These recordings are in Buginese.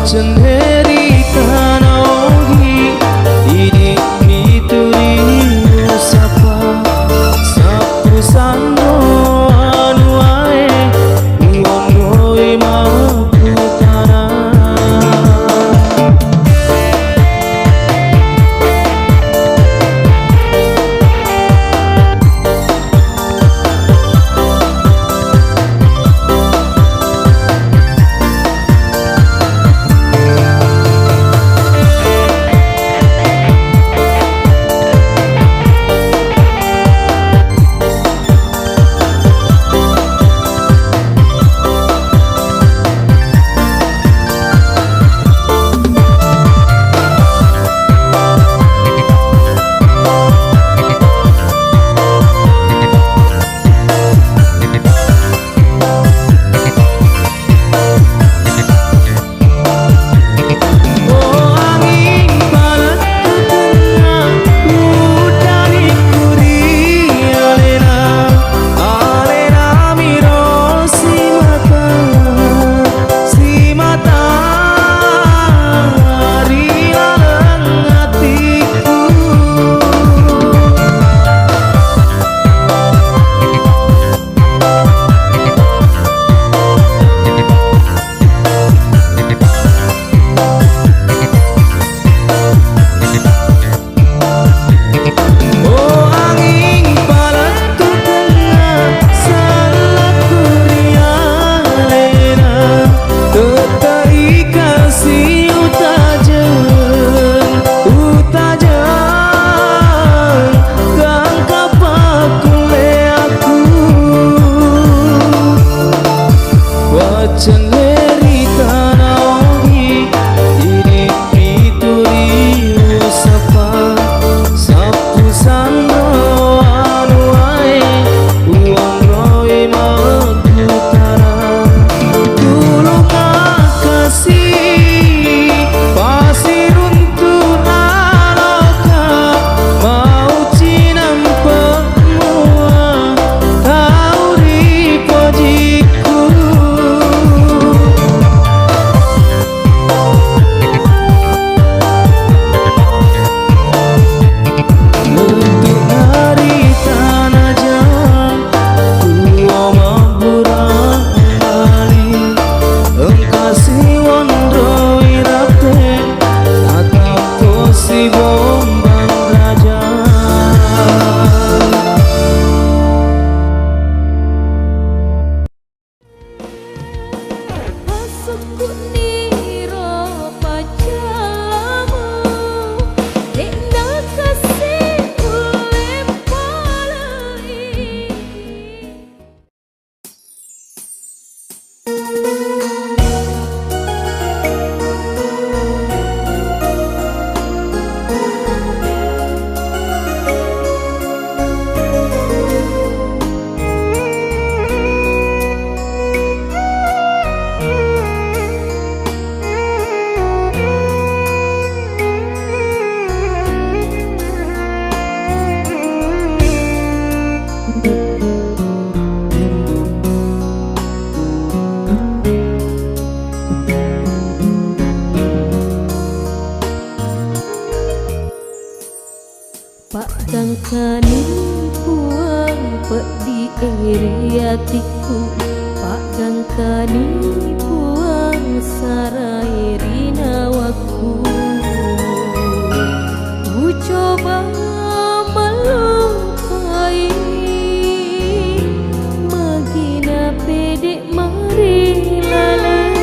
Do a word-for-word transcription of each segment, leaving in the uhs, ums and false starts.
Cenderi tana ogi, idi mituri usapa, sappu sanro anu ae, uonroi makkutana. Wacceneri tana ogi, idi pituri usapa, sappu sanro anu ae, uonroi makkutana. Tulung akkasi, pasiruntu naloka, mauci nampe mua tau ri pojikku. Untuk narita najang, tuo mabburang bali, engka siwonroi rape, natampo sibombang raja. Pasukku'niro paccamu, de'na kasi ulle palai. Paggangkani Puang peddi ri atikku, paggangkani Puang sarai ri nawakku. Ucoba mallupai magina pede mari laleng.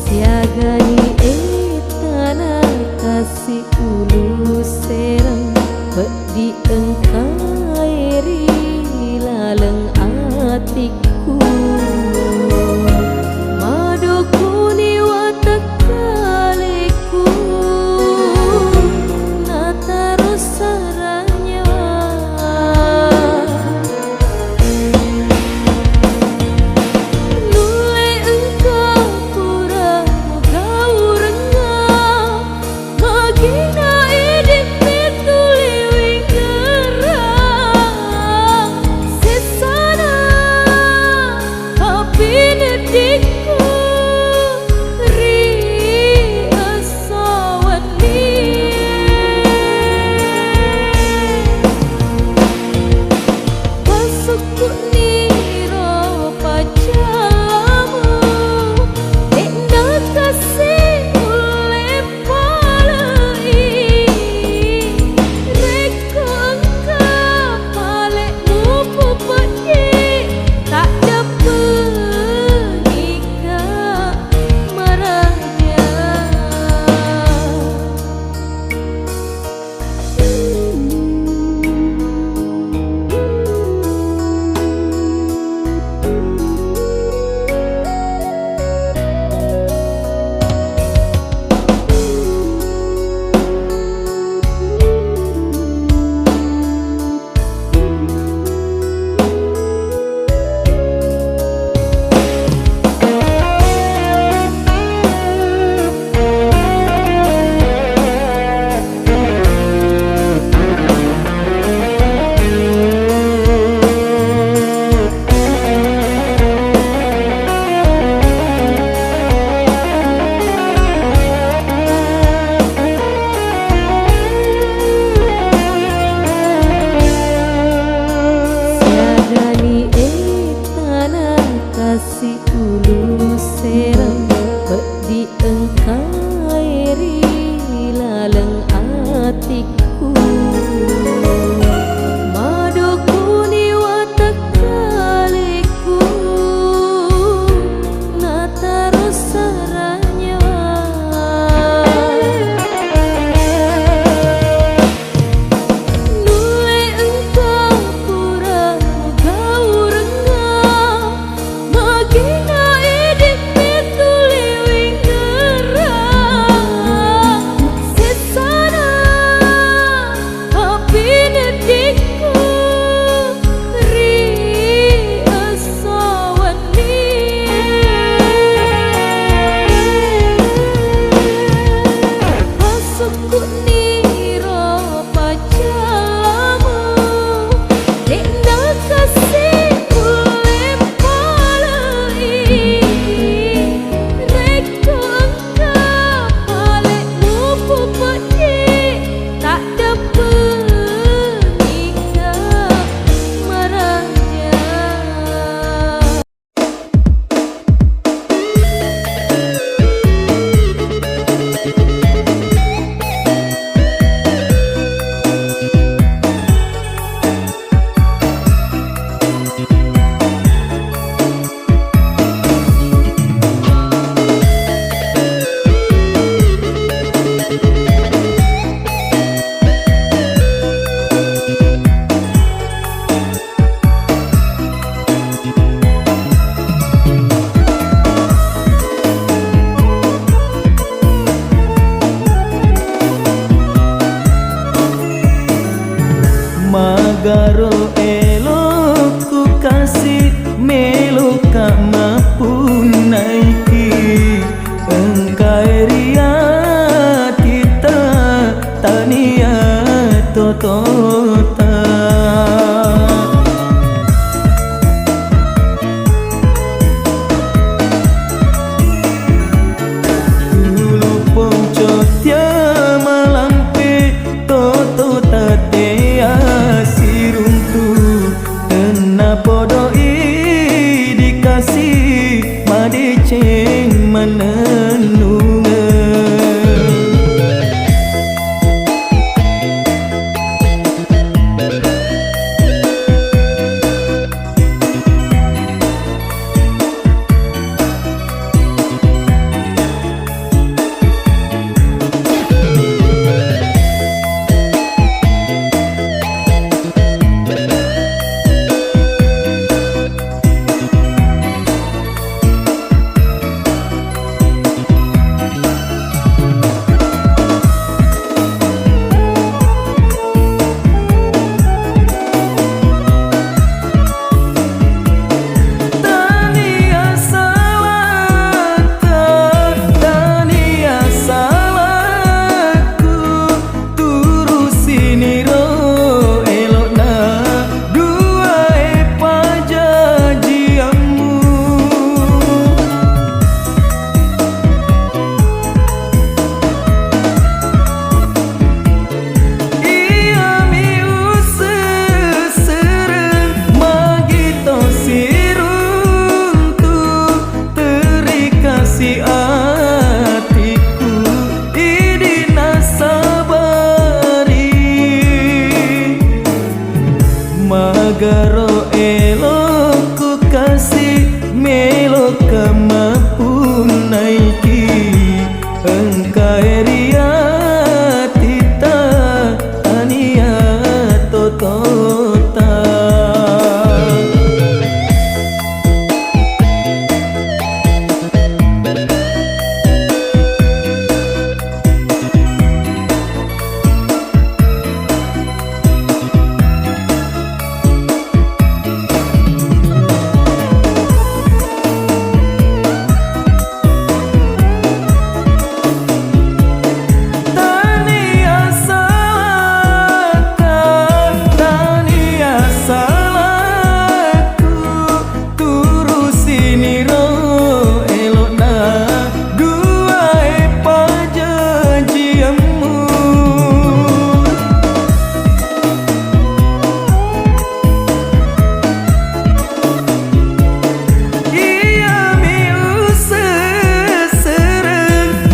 Siagani ettana kasi ulu serang, peddi engkae ri laleng atikku. Nennungeng. Tania salata, tania salakku, turusiniro elo'na duae pajajiammu. Iyami usessereng magi to siruntu, terikasi atikku idi nasabari. Magaro elokku kasi, meloka mapunnaiki, engkae ri atita tania totota. Tania salata, tania salakku, turusiniro elo'na duae pajajiammu. Iyami usessereng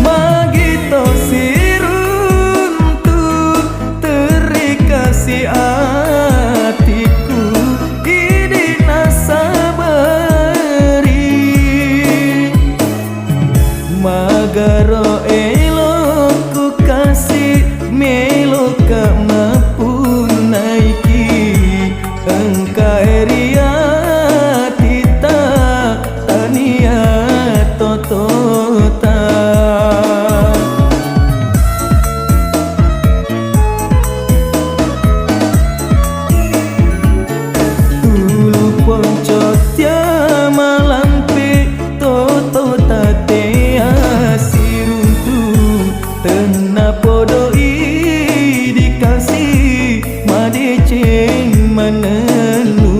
magi to siruntu, terikasi atikku idi nasabari. Magaro elokku kasi, meloka mapunnaiki, engkae ri atita tania totota. Tulu ponco tia malampe, toto tatea siruntu, tenna podoi dikasi madeceng manennungeng.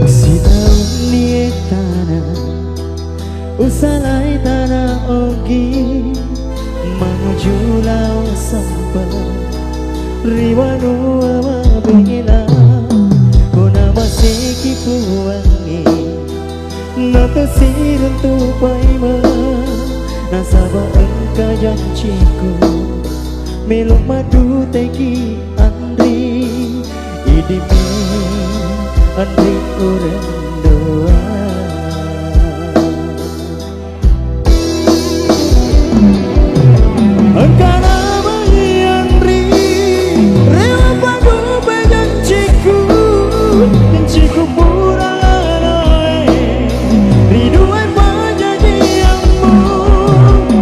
Sitaunni ettana usalai tana ogi manuju lao sampe ri wanua mabela, kona maseki puangnge. Natasiruntu paimeng, nasaba engka janciku, melo maduteki anri, idimi anri ureng doa. Engkana mai anri, rewa padupe janciku, janciku pura lalae, ri dua pajajiammu,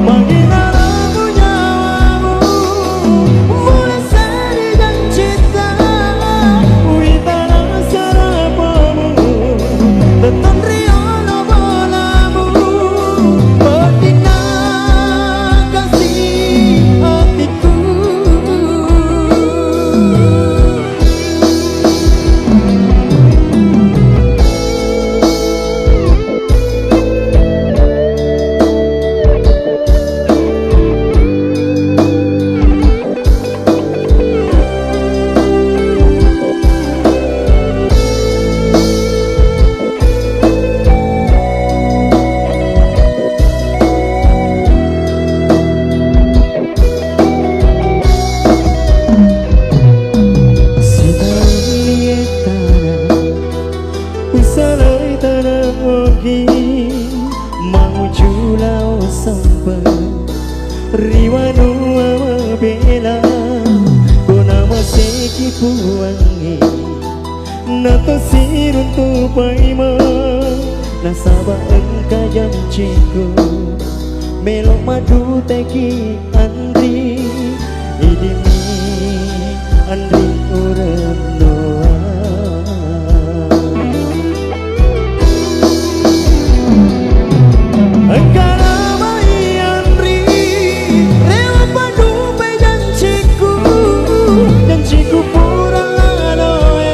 magi naramu nyawamu, mulai Teki puangnge, nato siruntu paimeng, nasaba engka janciku, melo maduteki Anri, idimi Anri urennuang. Engkana mai Anri, rewa padupai janciku, janciku pura laloe,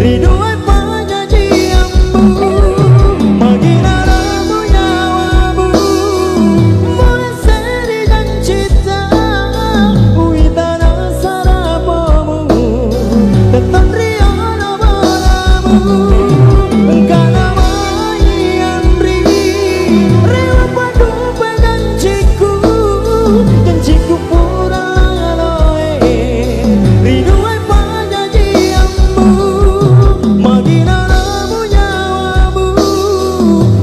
ri dua pajajiammu, magina lamu nyawamu, mulai seri jancita, uitana sarapomu, tetton riolo bolamu. Engkana mai Anri, rewa padupai janciku, janciku pura laloe, ri dua pajajiammu, magina lamu nyawamu,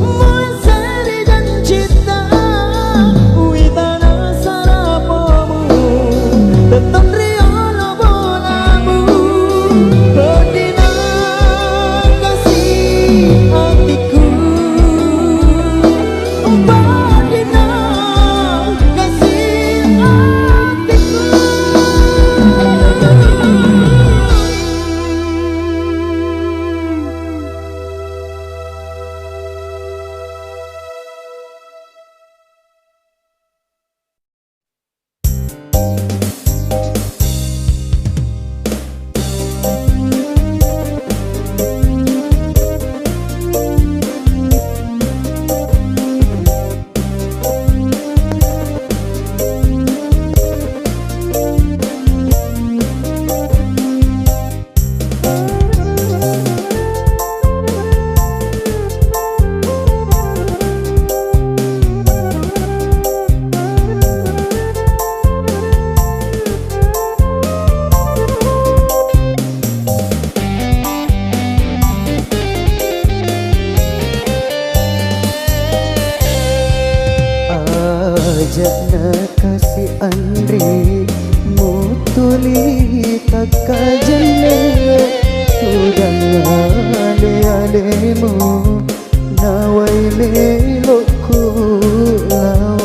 mulai seri jancita, uitana sarapomu, tetton riolo bolamu, weddinna kasi atiku, weddinna kasi atiku. Aja'na kasi Anri, mutuli takkajenne, tudang ale-alemu, nawai melokku lao.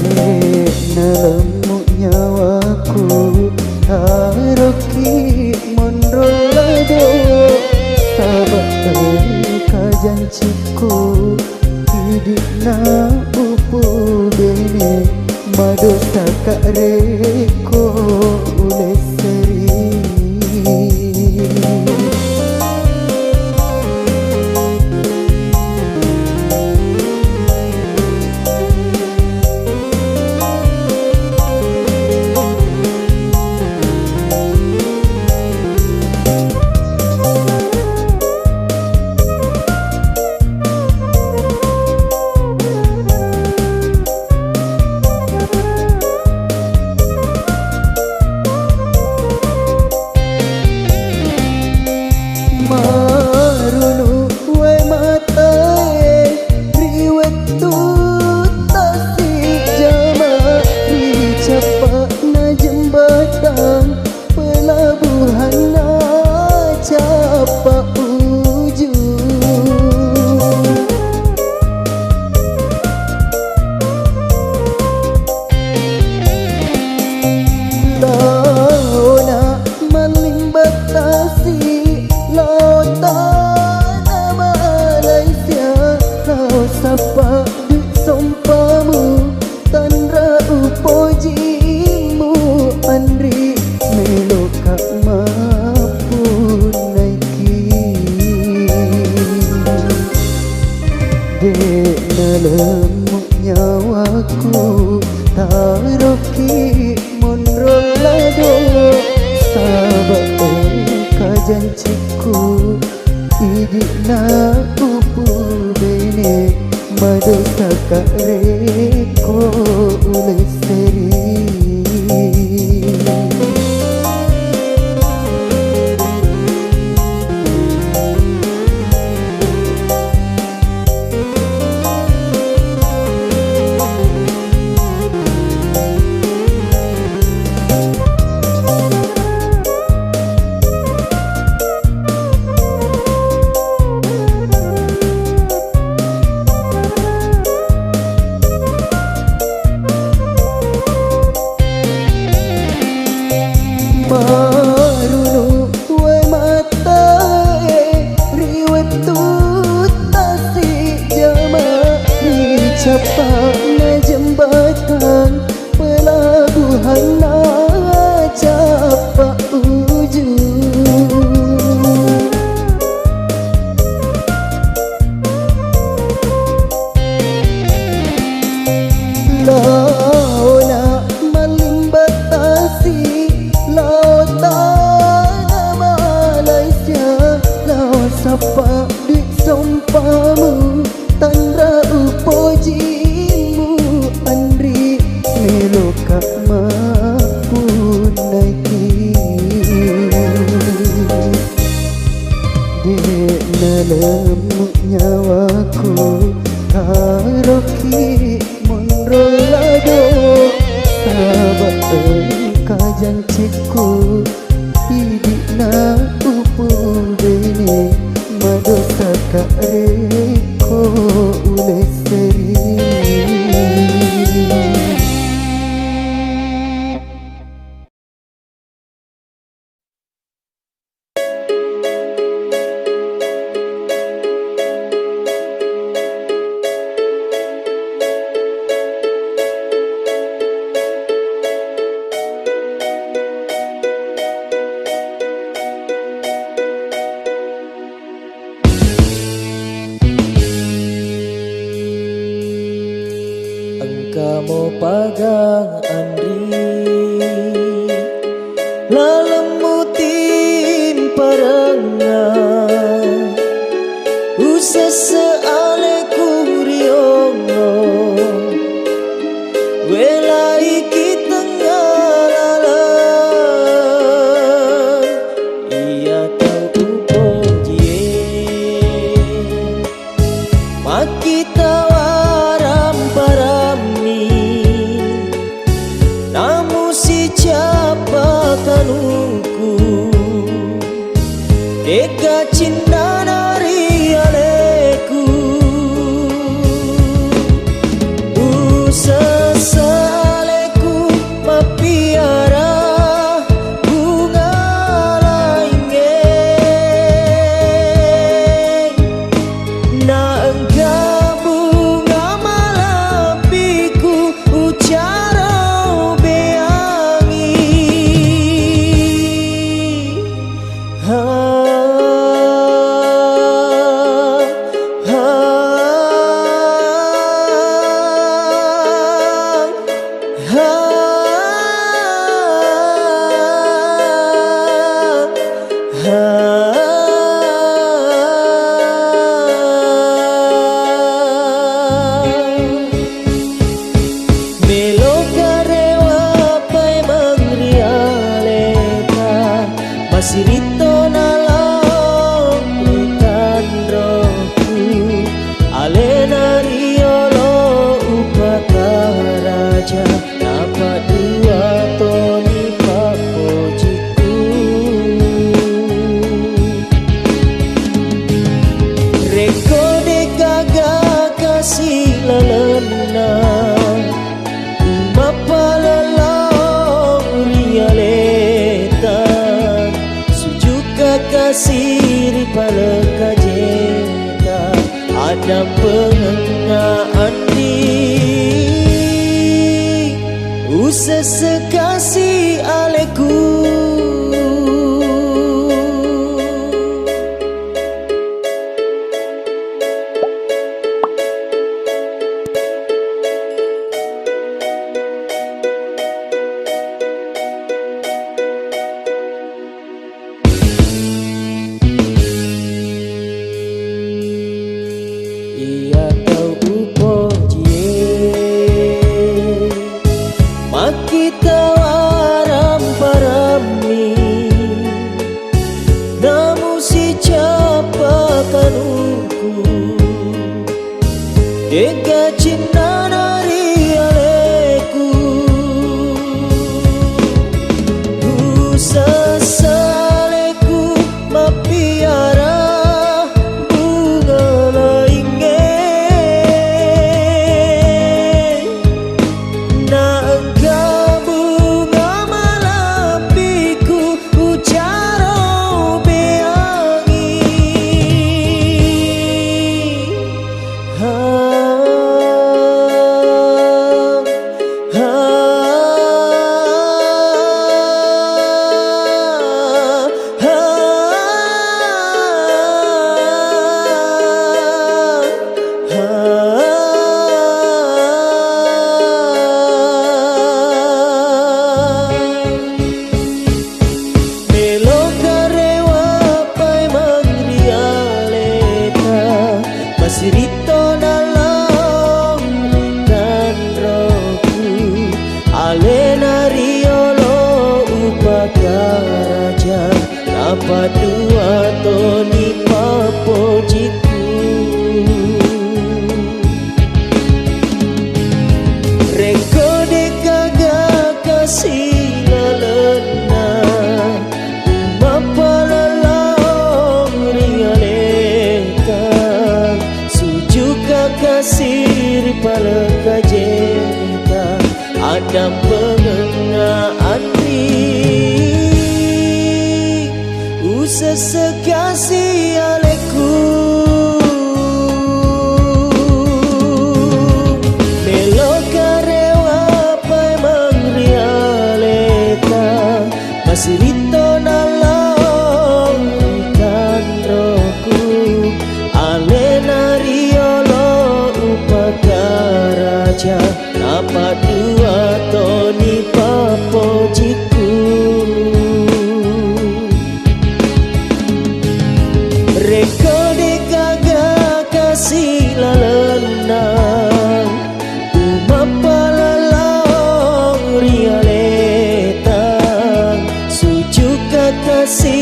De'na lemmu nyawaku, taroki monro lado, saba' engka janciku, idi'na upu bene, madosaka rekko ulesseri. Marunu wae matae ri wettu tasijama ri cappa'na jembatang pelabuhanna Cappa Uju. Laona malling battasi, lao tana Malaysia, lao sappa dui sompamu, tanra upojimu, Anri meloka mappunnaiki. De'na lemmu nyawaku, taroki monro lado, saba' engka janciku, idi'na upu bene, madosaka rekko ulesseri. Tuttasi jama ri cappa'na jembatang, pelabuhanna cappa uju. Laona mallimbattasi, lao tana Malaysia, lao sappa dui sompamu, tanra upojimu, anri meloka mappunnaiki. De'na lemmu nyawaku, taroki monro lado, saba engka jancikku, idi'na upubene, madosaka rekko ulesseri. Engkamo pagang anri, lalemmu timparengnga, usesse aleku riongo, welaiki tengnga laleng. Iya tau upojie, makkitawa rampa-rammi, namu sicappa kanungku, dega cinnana ri aleku. Usessa aleku mappiara bunga laingnge, na engka bunga malebbiku ucaro beangi. Ha, ha, ha, ha. Meloka rewa paimeng ri aleta, masiritto nalao ri tanroku, alena riolo upataraja, napaddua toni pappojikku. Rekko degaga kasi lalenna, mappalellau ri aleta, sujukka kasi ri palekajeta, addampengengnga anri, usesse kasi aleku. Iya tau upojie, makkitawa rampa-rammi, namu sicappa kanungku, dega cinnana ri aleku. Usessa aleku mappiara bunga laingnge, na engka bunga malebbiku ucaro beangi. Cikku, rekko de'gaga kasi lalenna, mappalellau ri aleta, sujuka kasi ri palekajeta, addampengengnga anri. Usessekasi alekku, melo karewa paimeng ri aleta, masiritto nalao ri kanroku, alena riolo upakaraja. Napaddua toni pappojikku. Rekko de'gaga kasi lalenna, umappalellau ri aleta, sujuka kasi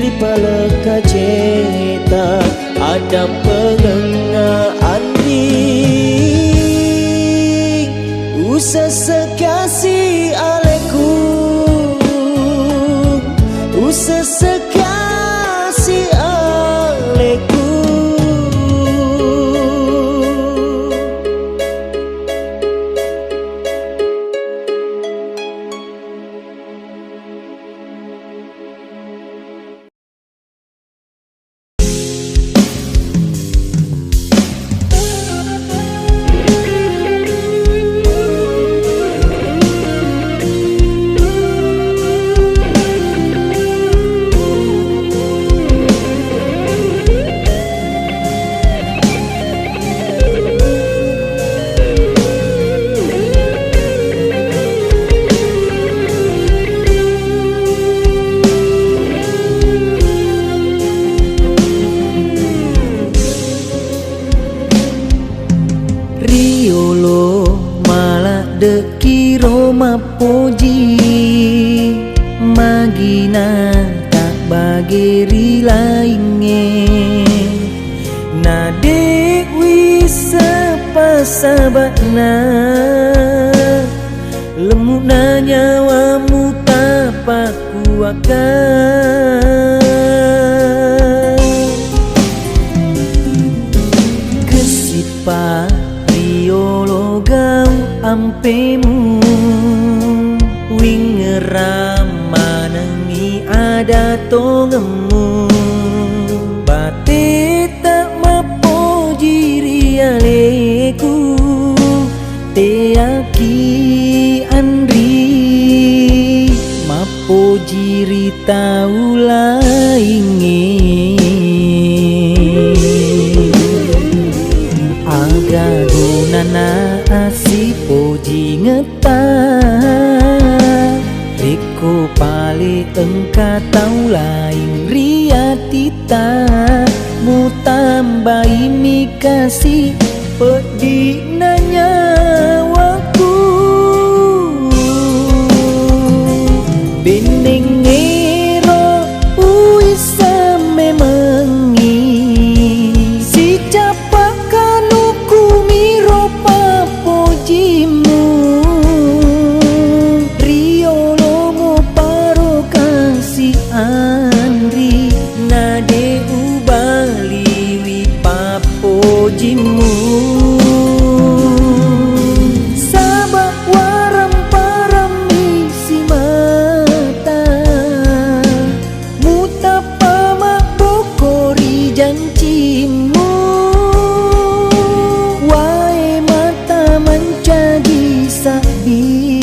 ri palekajeta, addampengengnga anri. Usessekasi alekku, usessekasi alekku. Riolo maladde'kiro mappoji, magina tabbage ri laingnge. Nade'wi seppa saba'na, lemmu'na nyawamu tapakkuwakka. Kessippa riolo gau ampemu, wingngerang manengngi ada tongemmu. Bateta mappoji ri aleku, teaki anri mappoji ri tau laingnge. Aga gunana assipojingetta, rekko pale engka tau laing ri atita, mutambaimi kasi peddi'na nyawaku. Bennengngero uwisseng memengngi, sicappa kaluku miro pappojimmu. Riolomu paro kasi anri, nade ubaliwi pappojimmu. Saba warang-parang misi mata, mutappa mabbokko ri jancimmu. Wae mata mancaji sabbi,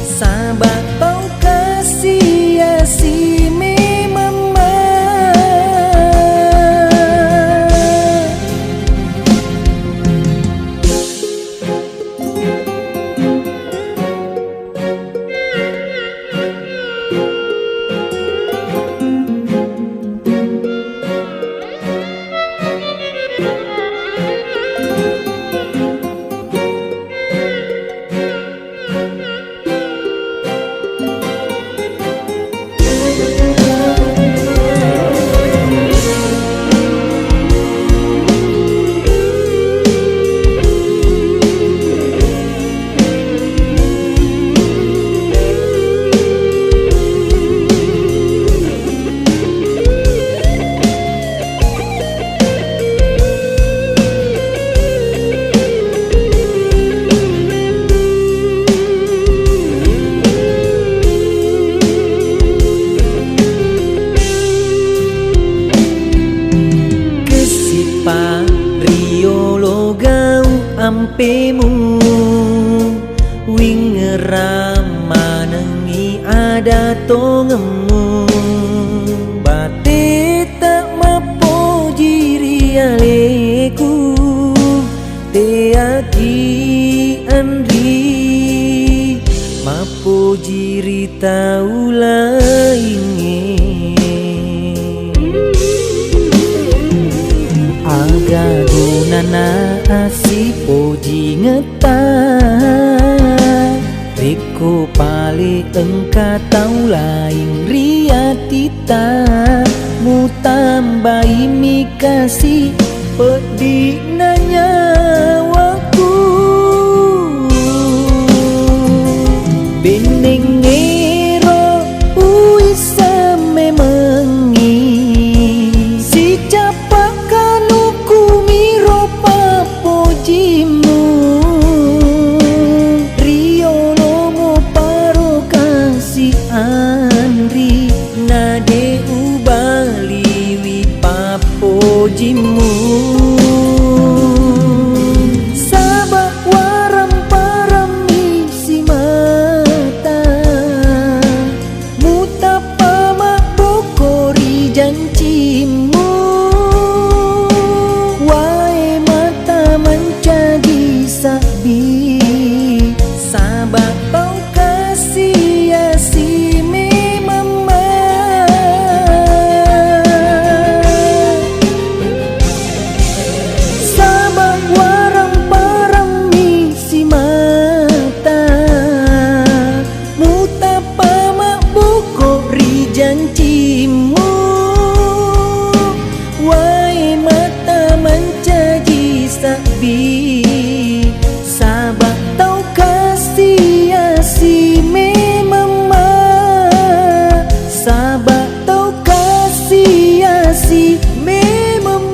saba tau kasi-asi memamma. Riolo gau ampemu, wingngerang manengngi ada tongemmu. Bateta mappoji ri aleku, teaki anri, mappoji ri tau laingnge. Aga gunana assipojingetta, rekko pale engka tau laing ri atita, mutambaimi kasi peddi na nyawaku. Bennengngero uwisseng memengngi, sicappa kanuku miro pappojimmu. Riolomo paro kasi anri, nade ubaliwi pappojimmu. Saba warang-parang misi mata, mutappa mabboko ri jancimmu. Wae mata mancaji sabbi, saba tau kasi-asi memamma. Saba warang-parang misi mata, mutappa mabboko ri jancimmu. Wae mata mancaji sabbi, saba tau kasi-asi memamma. Saba tau kasi-asi memamma.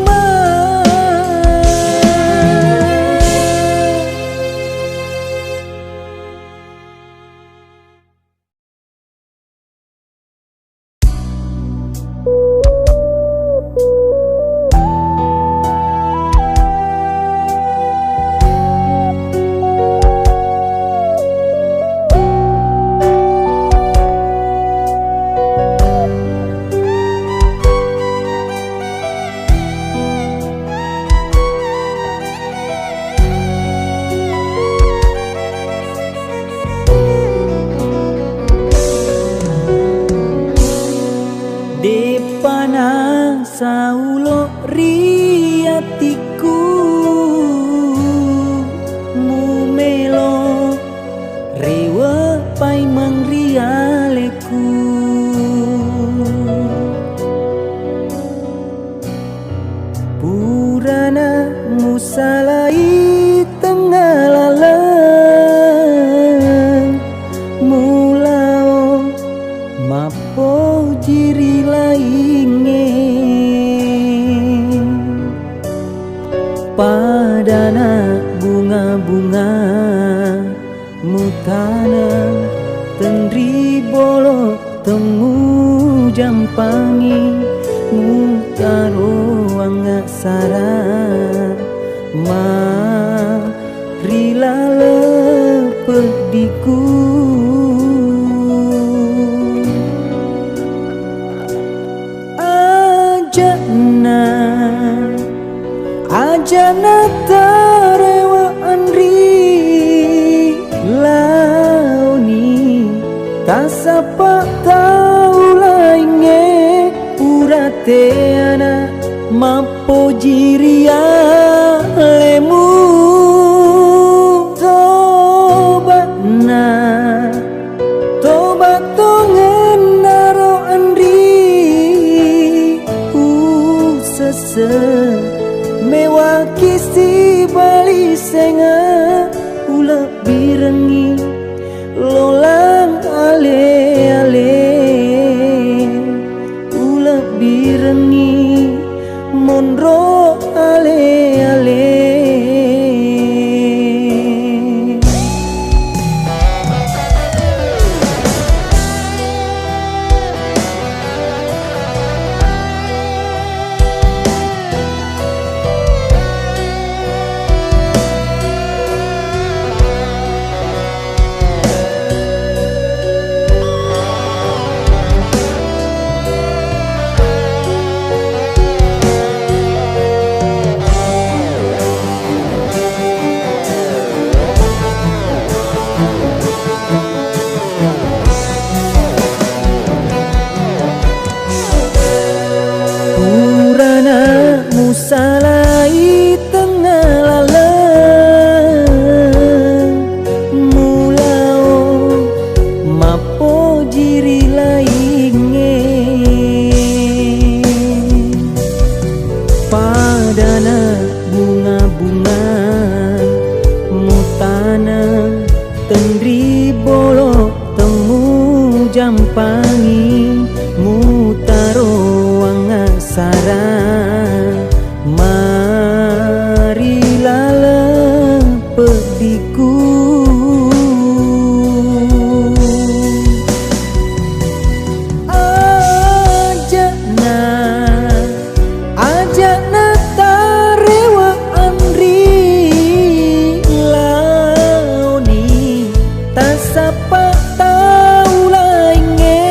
De'pa nasaulo ri atikku, mumelo rewe' paimeng ri aleku. Purana musalai tengnga laleng, mulao mappoji ri laingnge. Padana bunga-bunga mutaneng tenri bolo temmujampangi, mutaro angngassara ma ri laleng peddiku. Aja'na, aja'na tarewe' anri, laoni tasappa tau laingnge, pura teana mappoji ri alemu. Toba'na, toba' tongennaro anri, usesse mewaki sibali senga, ulebbirengngi lolang ale-ale, ulebbirengngi monro ale-ale. Ai tengnga laleng mulao mappoji ri laingnge. Padana bunga-bunga mutana tenri bolo temu jampangi mutaro angasara mari laleng peddiku. Ajana, ajana tarewa anri laoni tasappa tau laingnge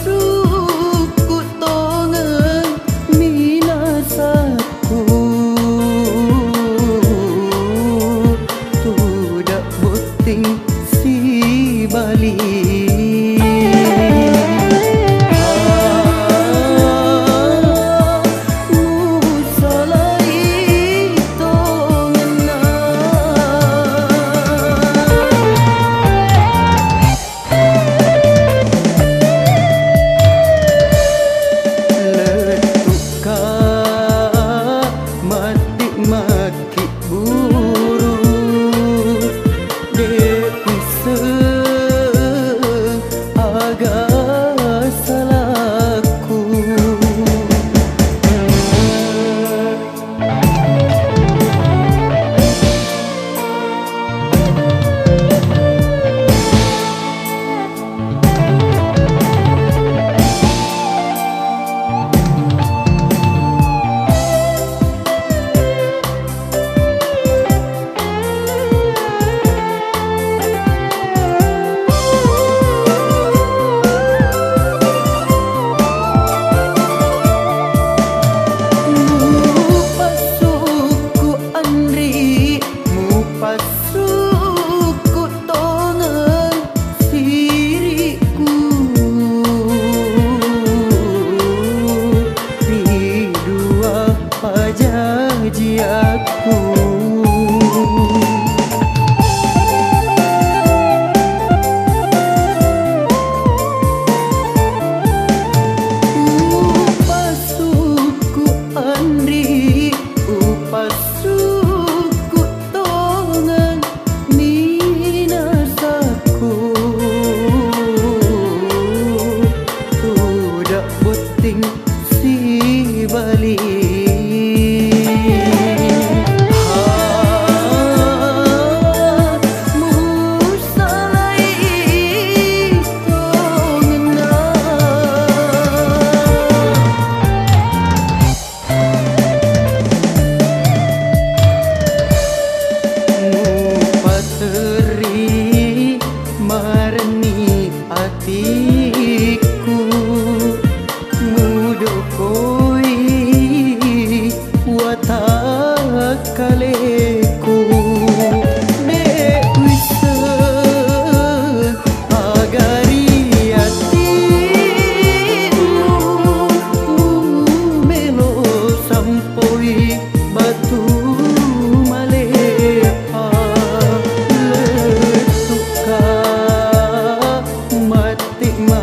Sukku tongeng minasakku, tudang botting sibali. Musalai tongenna. Lettukka matti makkibburu, de' wisseng aga salakku. Mupassukku anri, mupassukku tongeng sirikku ri dua pajajiakku. Upassukku anri, upassukku tongeng minasakku, tudang botting sibali. Ha, musalai tongenna. Mupaterri marenni atikku, mudokoi watakkaleku, de' wisseng aga ri atimmu, melo sampoi batu malepa. Lettukka matti ma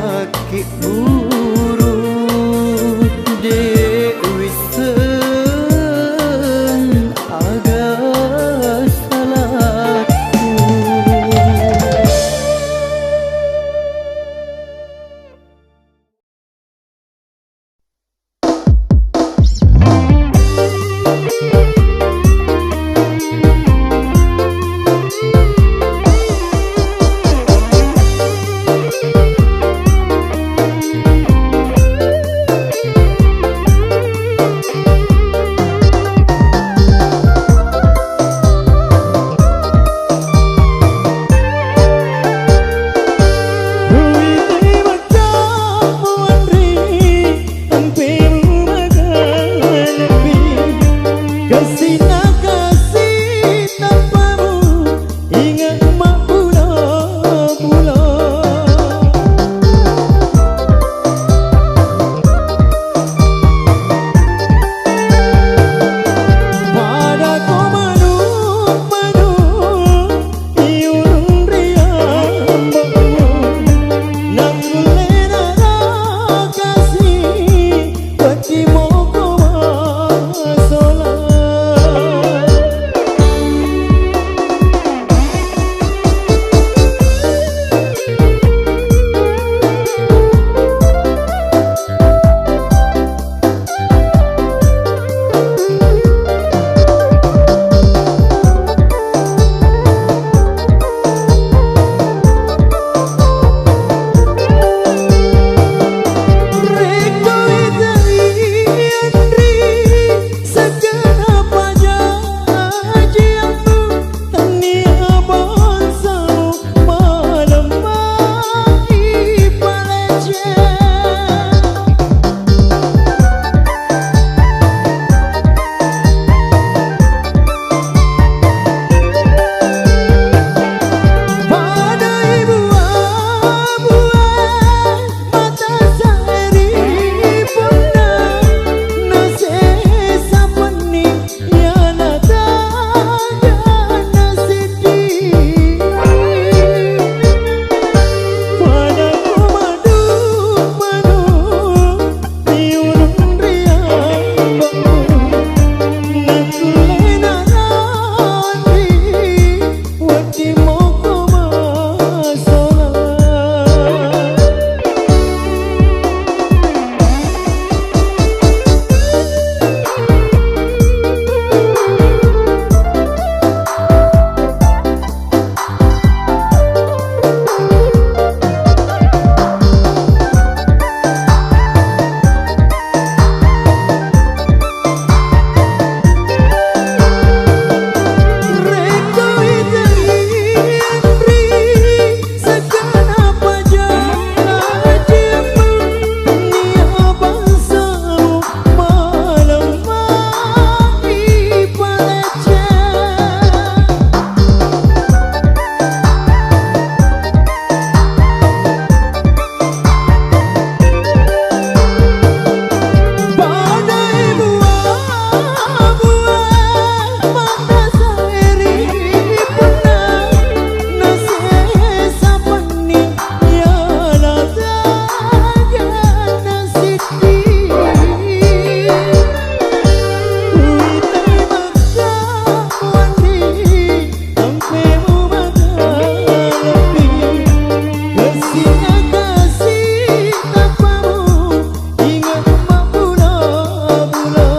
Nakasi tappamu, ingat mabbula-bula.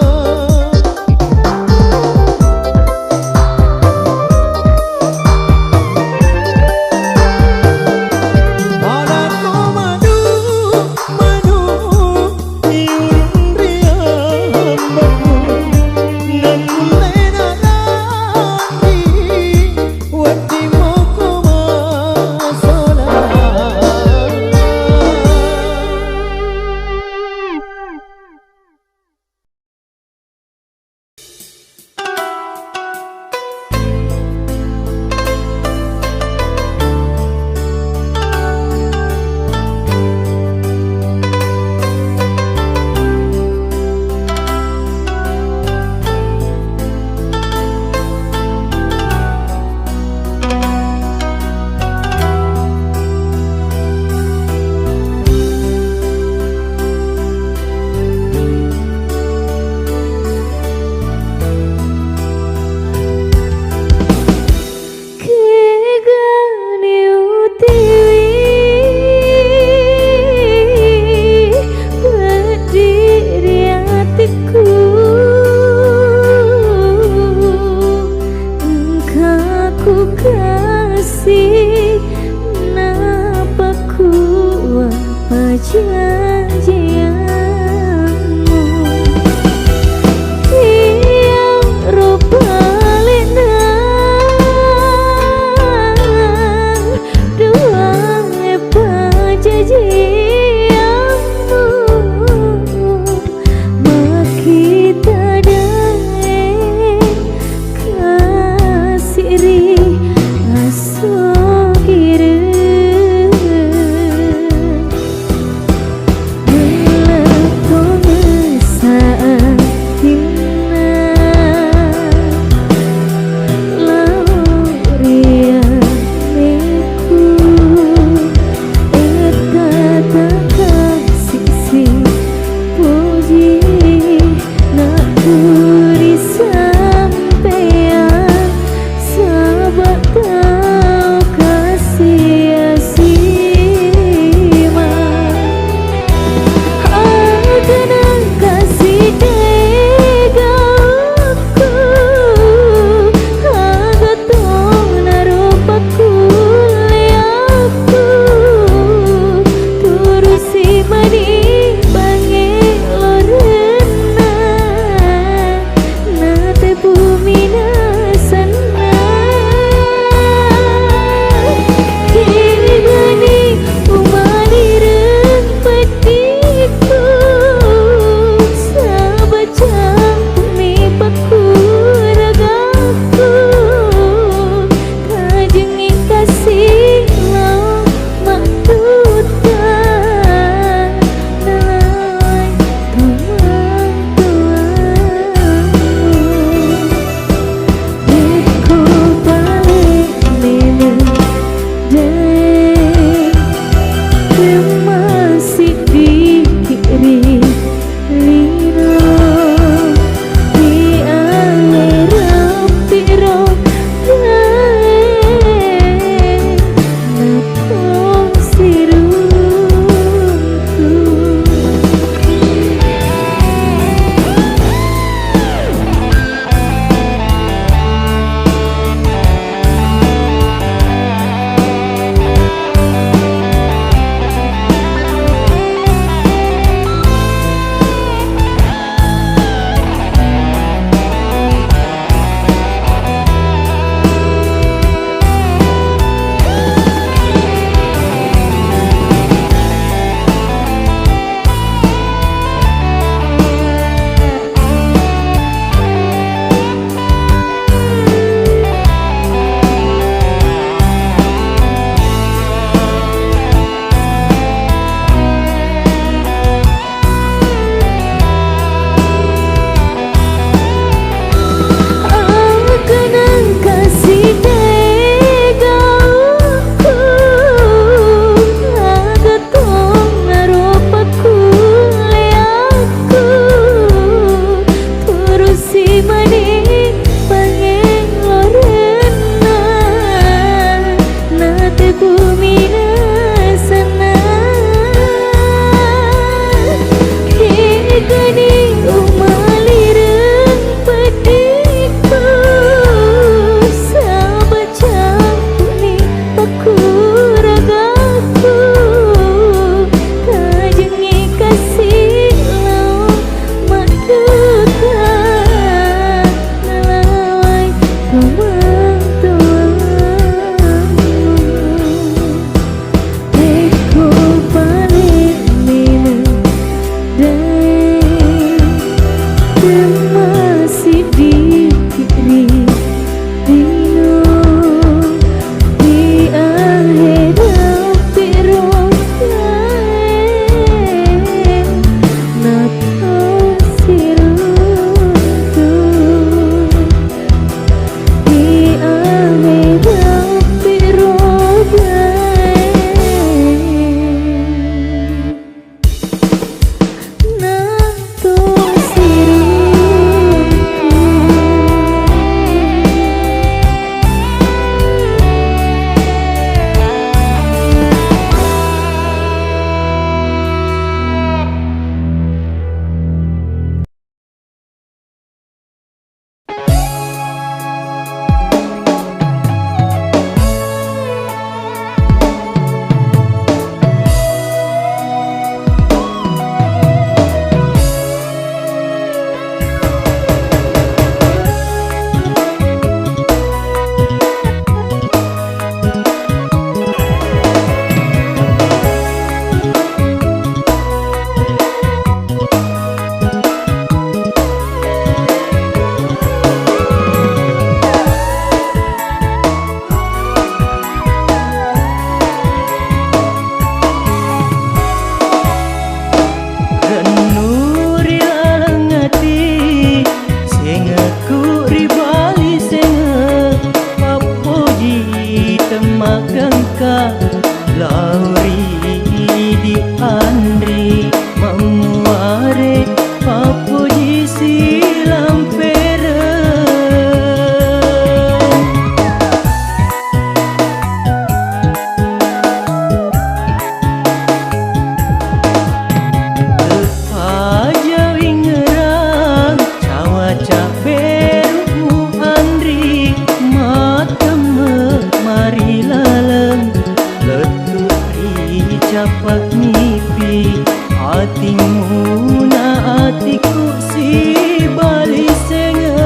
Malakko madu, manu, iurung ri ambaku, nakkulle nalanri. Wedding moko masola, Nipi atimmu na atiku sibalisengeng.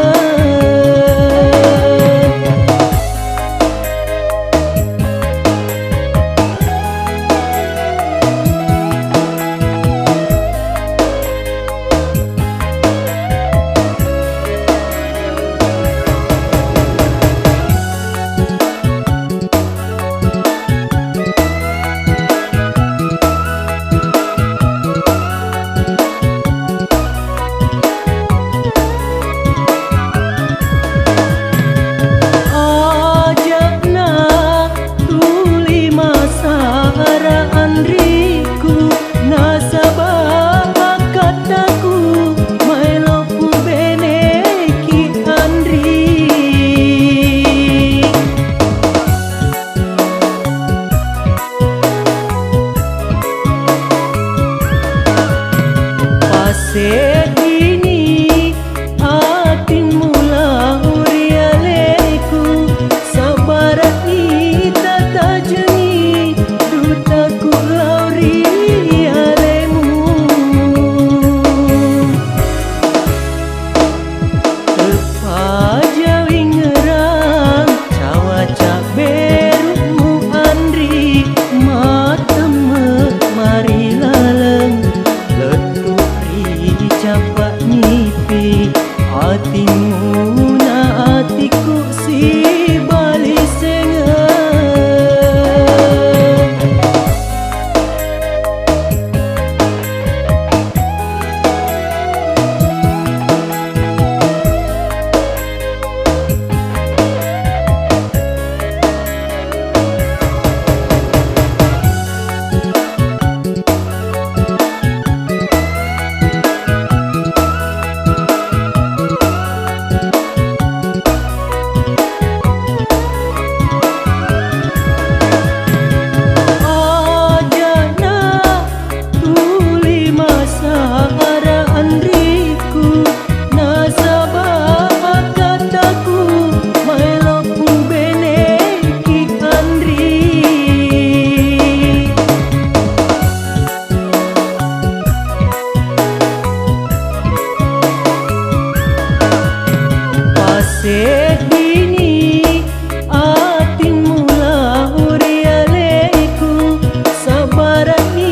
Aja'na tuli masara anriku, nasaba akkattaku maelo pubeneki anri. Passeddini atimmu lao ri aleku, sabbara'ni tatajengi dutaku lao ri alemu. Teppa jawingerang cawa cabberu'mu anri, matemme marilaleng lettu ri cappa nipi, atimmu na atiku sibalisengeng. Aja'na tuli masara anriku, nasaba akkattaku maelo pubeneki anri. Passeddini atimmu lao ri aleku, sabbara'ni